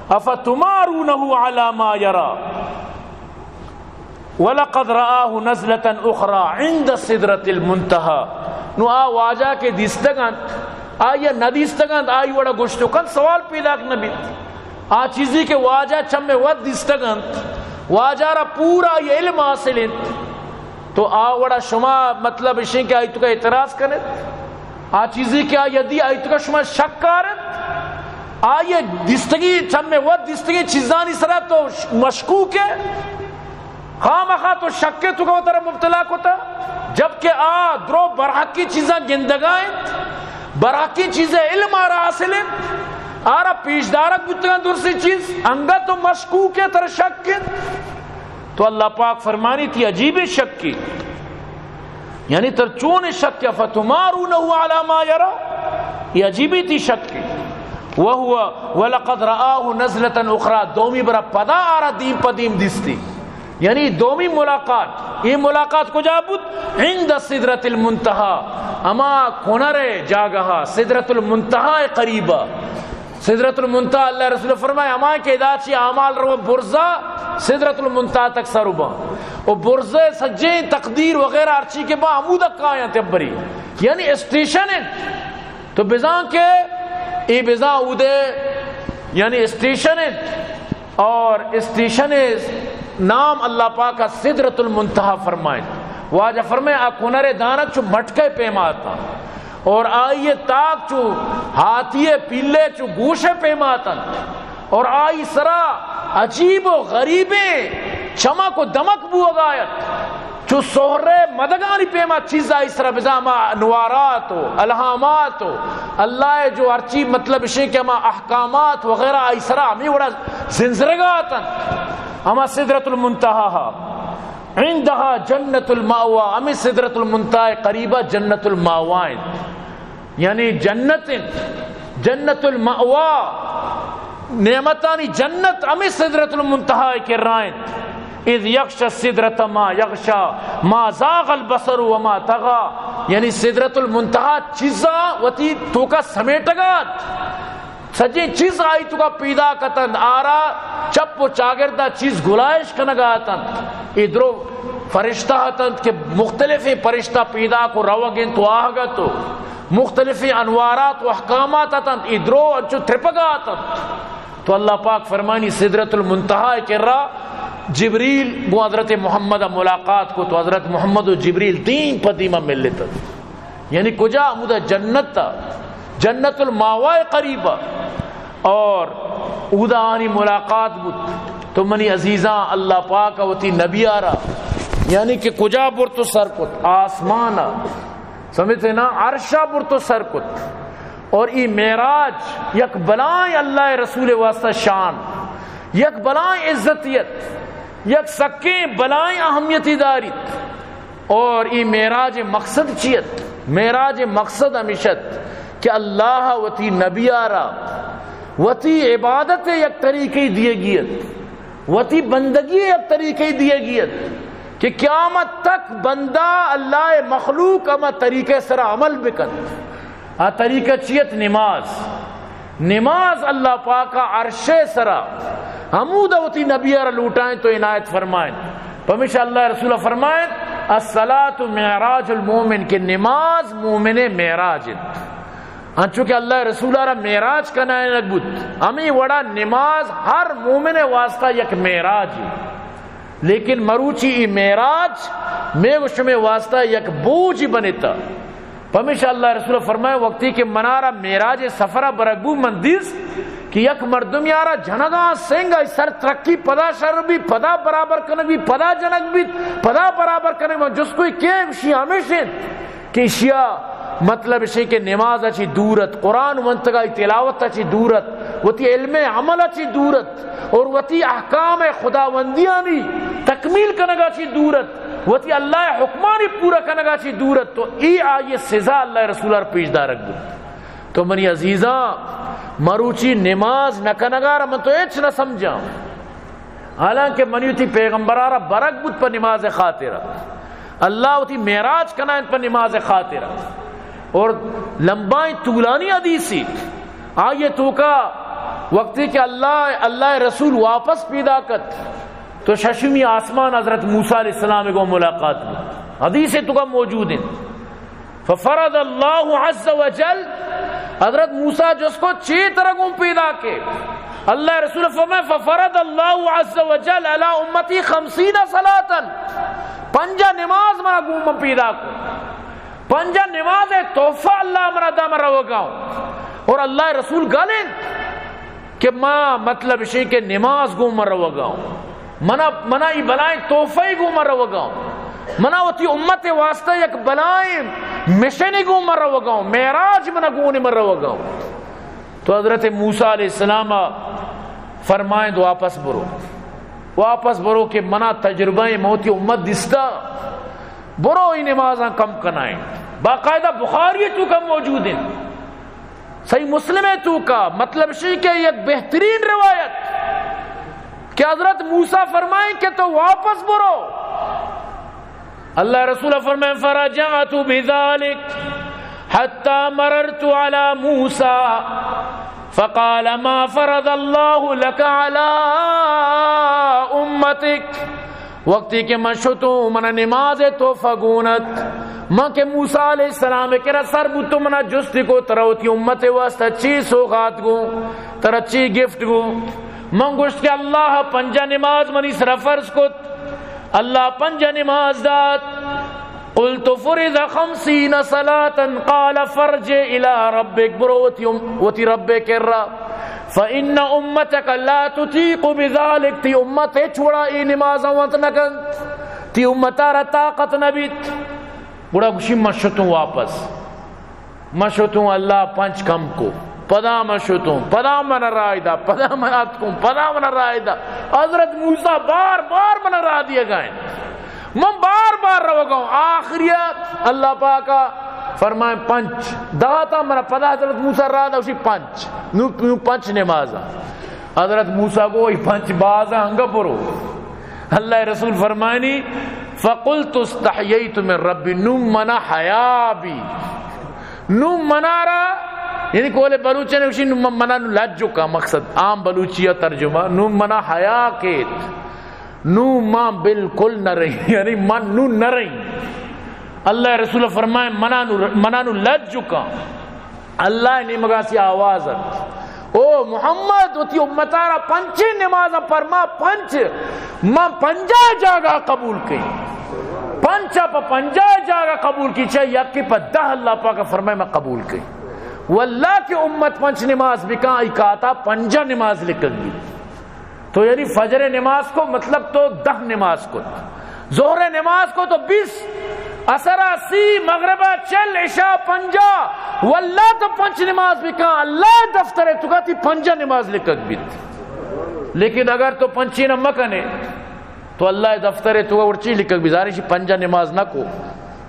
افتمارونه على ما يرى۔ ولقد رآه نزلة أخرى عند سدرة المنتهى۔ نو آ واجہ کہ دیستگ انت، آئی ء نہ دیستگ انت، آئی وڑا گوشت و کنت، سوال پیداک نہ بیت۔ آ چیزی کہ واجہ چم وت دیستگ انت، واجہ را پورا آئی علم حاصل انت، تو آ وڑا شما مطلب اشیں کہ آئی تو کا اعتراض کنت؟ آ چیزی کہ آئی دی، آئی تو کا شما شک کارت؟ آئی دیستگی، چم وت دیستگی چیزانی سرا تو مشکوک ہے؟ خامخا تو شک ء توکا وترا مبتلا کتا، جبکہ آ درو برحقی چیزاں گندگا انت، برحقی چیز ء علم آرا حاصل انت، آرا پیش دارگ بوتگاں درستی چیز، انگت تو مشکوک ہے، ترا شک انت۔ تو اللہ پاک فرمانی تئی عجیبیں شکے، یعنی ترا چون شک، افتمارونه على ما يرى، یہ عجیبیں تئی شکے۔ وهو ولقد رآه نزلة أخرى، دومی برا پدا آرا دیم پہ دیم دیستی۔ یعنی دومی ملاقات، یہ ملاقات کجا بوت؟ عند سدرة المنتهى، ہما کنر جاگہا، سدرة المنتهى قریبا۔ سدرة المنتهى، اللہ رسول فرمائے، ہما کہ ادا چی اعمال رو برزا سدرة المنتهى تک سر باں۔ و برزے سجیں تقدیر وغیرہ ہرچی کہ با ہمودا کایاں تبری۔ یعنی اسٹیشن انت۔ تو بزاں کہ اے بزاں اودے، یعنی اسٹیشن انت۔ اور اسٹیشن نام اللہ پاک سدرة المنتهى فرمائیں۔ واجہ فرمائے، آ کنر دانک چو مٹکے پیما اتاں۔ اور آئی ءِ تاک چو ہاتی ءِ پیلے چو گوش ءِ پیما اتنت، اور آئی سرا عجیب و غریبیں چمک و دمک بوگا ات، چو سہرے مدگانی پیما چیز آئی سرا، بزاں ہما انوارات و الہامات و اللہ ءِ جو ہرچی مطلب اشیں کہ ہما احکامات وغیرہ آئی سرا ہمے وڑا زنزرگا اتنت۔ ہما سدرۃ المنتہا، عندها جنت المأوی، ہمے سدرۃ المنتہا ءِ قریبا جنت المأوی انت، یعنی جنت انت، جنت المأوی، نعمتانی جنت ہمے سدرۃ المنتہا ءِ کرا انت۔ اذ یغشی السدرۃ ما یغشی، ما زاغ البصر وما طغی، یعنی سدرۃ المنتہا چیزاں وتی توکا سمیٹگا ات۔ سجیں چیز آئی توکا پیداک اتنت، آرا چپ و چاگردا چیز گلائش کنگا اتنت۔ اے درو فرشتہ اتنت کہ مختلفیں فرشتہ پیداک و روگ انت و آہگ ات و مختلفیں انوارات و احکامات اتنت، اے درو انچو ترپگا اتنت۔ تو اللہ پاک فرمانی سدرۃ المنتہا ءِ کرا جبریل گوں حضرت محمد ءَ ملاقات کو، تو حضرت محمد و جبریل دیم پہ دیما ملتنت۔ یعنی کجا؟ ہمودا جنت ءَ، جنت المأوی ءِ قریبا، اور اودا آنی ملاقات بوت۔ تو منی عزیزاں، اللہ پاک ءَ وتی نبی ءَ را، یعنی کہ کجا برت و سر کت؟ آسمان ءَ، سمجھتے نا، عرش ءَ برت و سر کت۔ اور ای معراج یک بلائیں اللہ ءِ رسول ءِ واسطہ شان، یک بلائیں عزتیت، یک سکیں بلائیں اہمیتی داریت۔ اور ای معراج ءِ مقصد چی ات؟ معراج ءِ مقصد ہمیش ات کہ اللہ ءَ وتی نبی ءَ را وتی عبادت ءِ یک طریقے دیگی ات، وتی بندگی ءِ یک طریقے دیگی ات کہ قیامت تک بندہ، اللہ ءِ مخلوق ہما طریقے سرا عمل بکنت۔ آ طریقہ چی ات؟ نماز۔ نماز اللہ پاک ءَ عرش ءِ سرا ہمودا وتی نبی ءَ را لوٹائیں تو عنایت فرمائیں۔ پمیشا اللہ ءِ رسول ءَ فرمائیں، الصلاۃ معراج المؤمن، کہ نماز مومن ءِ معراج انت۔ انچو کہ اللہ ءِ رسول ءَ را معراج کنائینگ بوت، ہمے وڑا نماز ہر مومن ءِ واسطہ یک معراج انت۔ لیکن مروچی ای معراج مئے و شمئے واسطہ یک بوجی بنتا۔ پمیشا اللہ ءِ رسول فرمائے، وقتی کہ منارا معراج ءِ سفرا برگ بو، من دیست کہ یک مردمی آرا جنگا سنگ، آئی سر ترکی، پدا شر بی، پدا برابر کنگ بی، پدا جنگ بیت، پدا برابر کنگ۔ من جست کوئی کہ اشی ہمیش انت کہ اشیا مطلب اشی کہ نماز ءَ چی دور ات، قرآن ونتگا تلاوت ءَ چی دور ات، وتی علم عمل ءَ چی دور ات، اور وتی احکام خداوندیانی تکمیل کنگا چی دور ات، وتی اللہ ءِ حکمانی پورا کنگا چی دور ات، تو ای آئی سزا اللہ ءِ رسول ءَ را پیش دارگ بوت۔ تو منی عزیزاں، مروچی نماز نہ کنگا را من تو ہچ نہ سمجھاں، حالانکہ منی وتی پیغمبرا را برگ بوت پہ نماز خاطر، اللہ وتی معراج کنائینت پہ نماز خاطر۔ اور لمبائیں طولانی حدیثی، آئی توکا وقتی کہ اللہ، اللہ ءِ رسول واپس پیداک ات، تو ششمی آسمان حضرت موسیٰ علیہ السلام گوں ملاقات بوت۔ حدیث توکا موجود انت۔ ففرض اللہ عز وجل، حضرت موسیٰ جست کو، چے ترا گوں پیداک؟ اللہ ءِ رسول فرمائے، ففرض اللہ عز وجل علی امتی خمسین صلاة، پنجاہ نماز منا گوں من پیداک۔ پنجاہ نماز ءِ تحفہ اللہ منا دا، من روگا اوں۔ اور اللہ ءِ رسول گل انت کہ ما، مطلب اشی کہ نماز گوں من روگا اوں۔ منا، منا ای بلائیں تحفہ گوں من روگا اوں۔ منا وتی امت ءِ واسطہ یک بلائیں مشن گوں من روگا اوں۔ معراج منا گون من روگا اوں۔ تو حضرت موسیٰ علیہ السلام فرمائیں، واپس برو۔ واپس برو کہ منا تجربہ ءَ من وتی امت دیستا۔ برو ای نمازاں کم کنائیں۔ باقاعدہ بخاری توکا موجود انت، صحیح مسلم توکا، مطلب شی کہ یک بہترین روایت کہ حضرت موسیٰ فرمائیں کہ تو واپس برو۔ اللہ ءِ رسول فرمائیں، فرجعت بذلك حتى مررت على موسى فقال ما فرض الله لك على امتك۔ وقتی کہ من شتوں، منا نماز ءِ تحفہ گون ات۔ من کہ موسیٰ علیہ السلام ءِ کرا سر بوتوں، منا جستی کو، ترا وتی امت ءِ واسطہ چی سوغات گوں، ترا چی گفٹ گوں؟ من گوشت کہ اللہ پنجاہ نماز منی سرا فرض کت، اللہ پنجاہ نماز دات۔ قلت فرض خمسین صلاة، قال فارجع الی ربک، برو وتی ام-، وتی رب کرا، فان امتک لا تطیق بذلک، تی امت ہچ وڑا اے نمازاں ونت نہ کنت، تی امتا را طاقت نہ بیت۔ گڑا گوشی، من شتوں واپس۔ من شتوں، اللہ پنچ کم کو۔ پدا من شتوں، پدا من راہ دا، پدا من اتکوں، پدا من راہ دا۔ حضرت موسیٰ بار بار من راہ دیگا انت۔ من بار بار روگاؤں۔ آخریت اللہ پاکا فرمائیں پنچ۔ داتا من پدا حضرت موسیٰ راہ دا، اسی پنچ۔ نو، نو پنچ نمازاں۔ حضرت موسیٰ گو، اے پنچ بازاں، انگا برو۔ اللہ رسول فرمائنی، فقلت استحییت من ربی، نو منا حیا بی۔ نو منا را، یعنی قول بلوچ نے گوشی، نو منا نو لج کا، مقصد عام بلوچی ترجمہ، نو منا حیا کیت۔ نو ما بالکل نہ رہی، یعنی من نو نہ رہی۔ اللہ رسول فرمائے، منا نو، منا نو لج کا۔ اللہ نیمگا سی آواز ات، او محمد، وتی امتا را پنچیں نمازاں پرما، پنچ، من پنجاہ جاگہ قبول کئی۔ پنچا پہ پنجاہ جاگہ قبول کئی، چہ یکی پہ دہ اللہ پاک فرمائے من قبول کئی۔ واللہ کہ امت پنچ نماز بکاں، ای کاتا پنجاہ نماز لکھگ بیت۔ تو یعنی فجر نماز کو مطلب تو دہ نماز کو، ظہر نماز کو تو بیس، عصر سی، مغرب چل، عشاء پنجاہ، واللہ تو پنچ نماز بکاں، اللہ دفتر توکا تی پنجاہ نماز لکھگ بیت۔ لیکن اگر تو پنچی نہ مکنے، تو اللہ دفتر توکا ورچی لکھگ بیت، زانشی پنجاہ نماز نہ کو۔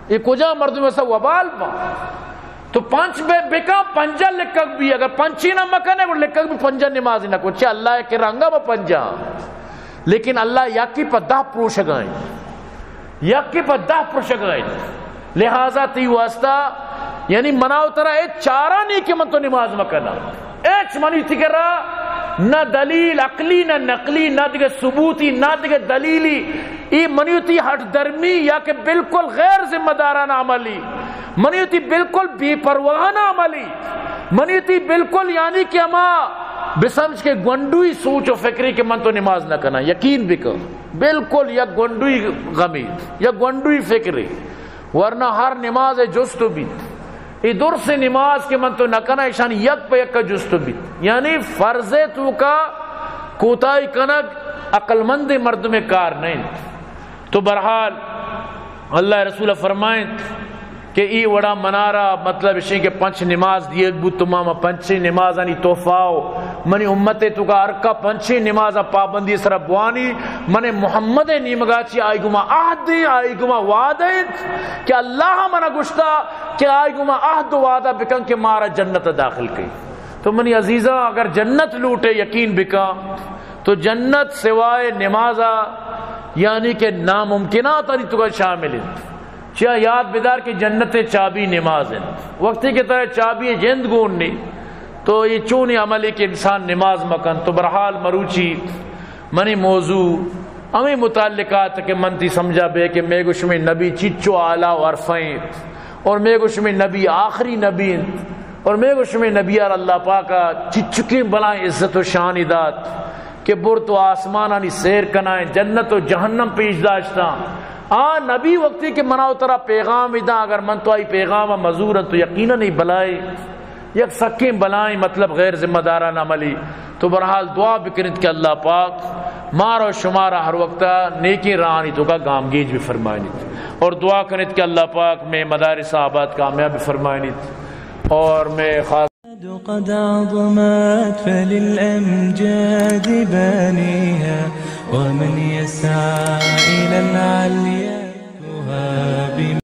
اے کجا مردم ایسا وبال با؟ تو پنچ بے بکا، پنجاہ لکھگ بی، اگر پنچی نہ مکنے، گڑا لکھگ بی پنجاہ نماز نہ کو، چہ اللہ کے رنگا با پنجاہ۔ لیکن اللہ یکی پہ دہ پروشگائیں، یکی پہ دہ پروشگائیں۔ لہذا تی واسطہ، یعنی منا و ترا اے چارہ نی کہ من تو نماز مکنا۔ اچ منی تکرا نہ دلیل عقلی، نہ نقلی، نہ دگہ ثبوتی، نہ دگہ دلیلی۔ ای منیوتی ہٹ درمی یا کہ بالکل غیر ذمہ دارانہ عملی، منیوتی بالکل بے پرواہانہ عملی، منیوتی بالکل یعنی کہ ہما بسمجھ کے گونڈوئی سوچ و فکری کہ من تو نماز نہ کنا، یقین بکن، بالکل یک گونڈوئی غمی، یک گونڈوئی فکری، ورنہ ہر نماز جست بیت۔ اے درس نماز کہ من تو نہ کناں، ایشانی یک پہ یک جست بیت۔ یعنی فرض توکا کوتاہی کنگ عقل مند مردم کار نہ انت۔ تو بہرحال اللہ رسول فرمائنت کہ ای وڑا منارا مطلب اشیں کہ پنچ نماز دیگ بوت، تو ما، ما پنچیں نمازانی تحفہ و منی امت توکا ہر کا پنچیں نماز پابندی سرا بوانی، من محمد نیمگا چی آئی گما عہد، آئی گما وعدہ انت کہ اللہ منا گشتا کہ آئی گما عہد و وعدہ بکن کہ مارا جنت داخل کئی۔ تو منی عزیزاں، اگر جنت لوٹے، یقین بکن تو جنت سوائے نمازا یعنی کہ ناممکناتانی توکا شامل انت۔ چیا یاد بدار کہ جنت چابی نماز انت۔ وقتی کہ ترا چابی جند گون نی، تو یہ چونی عملی کہ انسان نماز مکن۔ تو بہرحال مروچی منی موضوع ہمیں متعلقات کہ من تی سمجھا بے کہ میگو شمے نبی چچو اعلیٰ و ارفع انت، اور میگو شمے نبی آخری نبی انت، اور میگو شمے نبی ار اللہ پاکا چچکیں بلائیں عزت و شانی دات کہ برت و آسمانانی سیر کنائیں، جنت و جہنم پیش داشتاں۔ آ نبی وقتی کہ منا و ترا پیغام داں، اگر من تو آئی پیغام مزورن تو یقیناً ای بلائے یک سکیں بلائیں، مطلب غیر ذمہ دارانہ عملی۔ تو بہرحال دعا بکنیت کہ اللہ پاک مارا و شمارا ہر وقتا نیکیں راہانی توکا گامگیج بفرمائنیت، اور دعا کنیت کہ اللہ پاک میں مدارس آباد کامیاب بفرمائنیت، اور میں خاص قد عظمت فللأمجاد بانيها، ومن يسعى إلى العلي